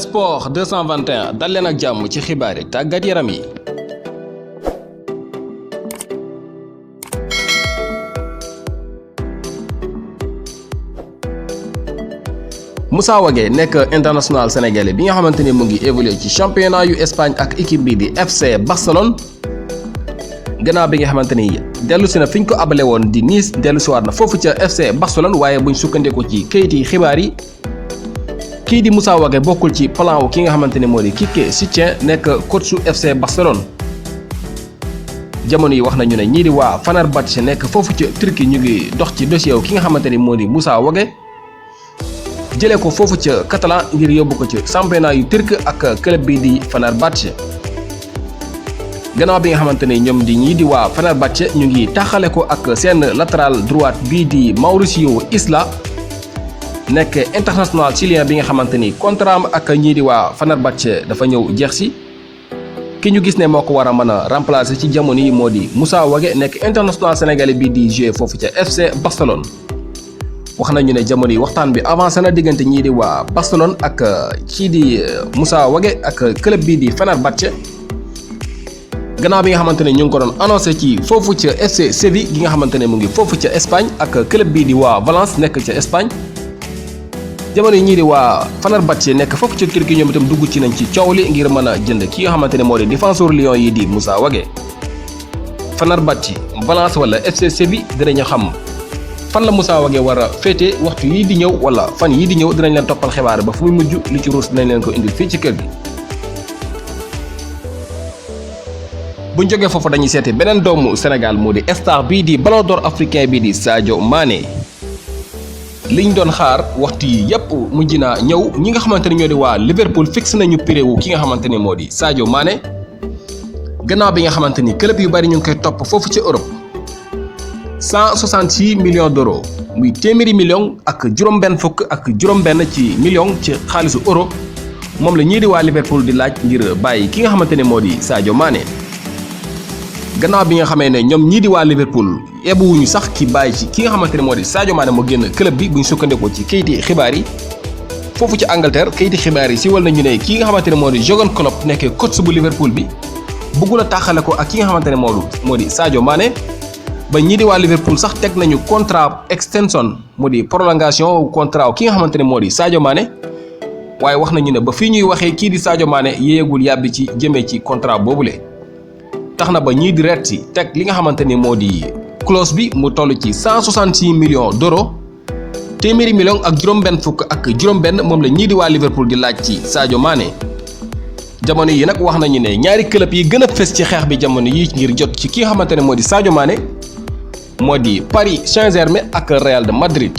Sport 221 dal leen ak jàmm ci xibaar yi tàggat yaram yi. Moussa Wagué nekk international sénégalais bi nga xamante ni mu ngi évolué ci championnat yu Espagne ak équipe bi di FC Barcelone gannaaw bi nga xamante ni dellu si na fi ñu ko abale woon di Nice dellu si waat na foofu ca FC Barcelone waaye buñ sukkandiku ci kayiti xibaar yi kii di Moussa Wagué bokkul ci plan wu ki nga xamante ni moo di Quique Setien nekk coach su FC Barcelone. jamono yi wax nañu ne ñii di waa Fenerbahçe nekk foofu ca Turquie ñu ngi dox ci dossier wu ki nga xamante ni moo di Moussa Wagué jëlee ko foofu ca Catalan ngir yóbbu ko ci championnat yu turc ak club bi di Fenerbahçe. gannaaw bi nga xamante ni ñoom di ñii di waa Fenerbahçe ñu ngi taxale ko ak seen latéral droite bii di Mauricio Isla nekk international chilien bi nga xamante ni contrat am ak ñii di waa Fenerbahçe dafa ñëw jeex si ki ñu gis ne moo ko war a mën a remplacer ci jamono yi moo di Moussa Wagué nekk international sénégalais bi di jouer foofu ca FC Barcelone. wax nañu ne jamono yi waxtaan bi avancé na diggante ñii di waa Barcelone ak kii di Moussa Wagué ak club bii di Fenerbahçe gannaaw bi nga xamante ne ñu ngi ko doon annoncé ci foofu ca FC Séville gi nga xamante ne mu ngi foofu ca Espagne ak club bii di waa Valence nekk ca Espagne. jamono yi ñii di waa Fenerbahçe nekk foofu ca Turquie ñoom itam dugg ci nañ ci coow li ngir mën a jënd ki nga xamante ne moo di défenseur Lyon yi di Moussa Wagué. Fenerbahçe Valence wala FC Séville dinañu xam fan la Moussa Wagué war a féete waxtu yii di ñëw wala fan yii di ñëw dinañ leen toppal xibaar ba fu muy mujj lu ci ruus dinañ leen ko indil fii ci kër gi. buñ jógee foofu dañuy seeti beneen doomu Sénégal moo di star bii di ballon d'or africain bii di Sadio Mané. liñ doon xaar waxtu yi yépp mujj naa ñëw ñi nga xamante ni ñoo di waa Liverpool fixé nañu prix wu ki nga xamante ni moo di Sadio Mané gannaaw bi nga xamante ni club yu bari ñu ngi koy topp foofu ci Europe 166 millions d'euros muy téeméeri million ak juróom-benn fukk ak juróom-benn ci million ci xaalisu euro moom la ñii di waa Liverpool di laaj ngir bàyyi ki nga xamante ne moo di Sadio Mané. gannaaw bi nga xamee ne ñoom ñii di waa Liverpool yebbuwuñu sax ki bàyyi ci ki nga xamante ne moo di Sadio Mané mu génn club bi bu ñu sukkandikoo ci kayiti xibaar yi foofu ci Angleterre kayiti xibaar yi siwal nañu ne ki nga xamante ne moo di Jürgen Klopp nekkee coach bu Liverpool bi bëggul a tàqale ko ak ki nga xamante ne moo di Sadio Mané ba ñii di waa Liverpool sax teg nañu contrat extension mu di prolongation contrat ki nga xamante ne moo di Sadio Mané waaye wax nañu ne ba fii ñuy waxee kii di Sadio Mané yéegul yàbbi ci jëmee ci contrat boobule. tax na ba ñii di ret si teg li nga xamante ni moo di clause bi mu toll ci 166 millions d'euros téeméeri million ak juróom-benn fukk ak juróom-benn moom la ñii di waa Liverpool di laaj ci Sadio Mané. jamono yi nag wax nañu ne ñaari club yi gën a fës ci xeex bi jamono yi ngir jot ci ki nga xamante ne moo di Sadio Mané moo di Paris Saint-Germain ak Real de Madrid.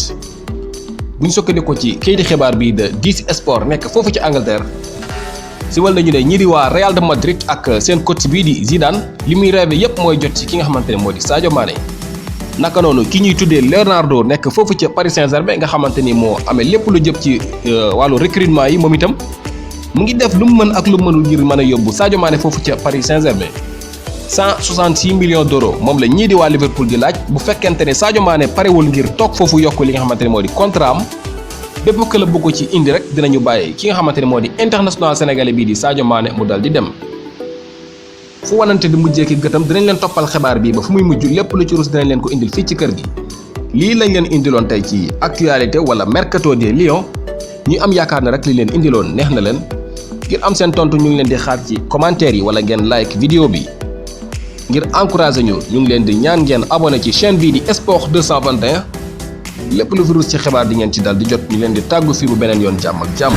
bu ñu sukkandikoo ci kayiti xibaar bii de 10 Sport nekk foofu ci Angleterre. siwal nañu ne ñii di waa Real de Madrid ak seen coach bii di Zidane li muy rêvé yépp mooy jot ci ki nga xamante ne moo di Sadio Mané. naka noonu ki ñuy tuddee Leonardo nekk foofu ca Paris Saint-Germain nga xamante ni moo amee lépp lu jëm ci wàllu recrutement yi moom itam mu ngi def lu mu mën ak lu mënul ngir mën a yóbbu Sadio Mané foofu ca Paris Saint-Germain. 166 millions d'euros moom la ñii di waa Liverpool di laaj bu fekkente ne Sadio Mané parewul ngir toog foofu yokk li nga xamante ne moo di contrat am. bépp club bu ko ci indi rek dinañu bàyyi ki nga xamante ne moo di international sénégalais bii di Sadio Mané mu dal di dem fu wanante di mujjee ki gëtam dinañ leen toppal xibaar bii ba fu muy mujj lépp lu ci rus dinañ leen ko indil fii ci kër gi. lii lañ leen indiloon tey ci actualité wala Mercato des Lions ñu am yaakaar ne rek li leen indiloon neex na leen ngir am seen tontu ñu ngi leen di xaar ci commentaire yi wala ngeen like vidéo bi ngir encourager ñu ngi leen di ñaan ngeen abonné ci chaîne bii di Sport 221. lépp lu virus ci xibaar di ngeen ci dal di jot ñu leen di tàggu fi bu beneen yoon jàmm ak jàmm.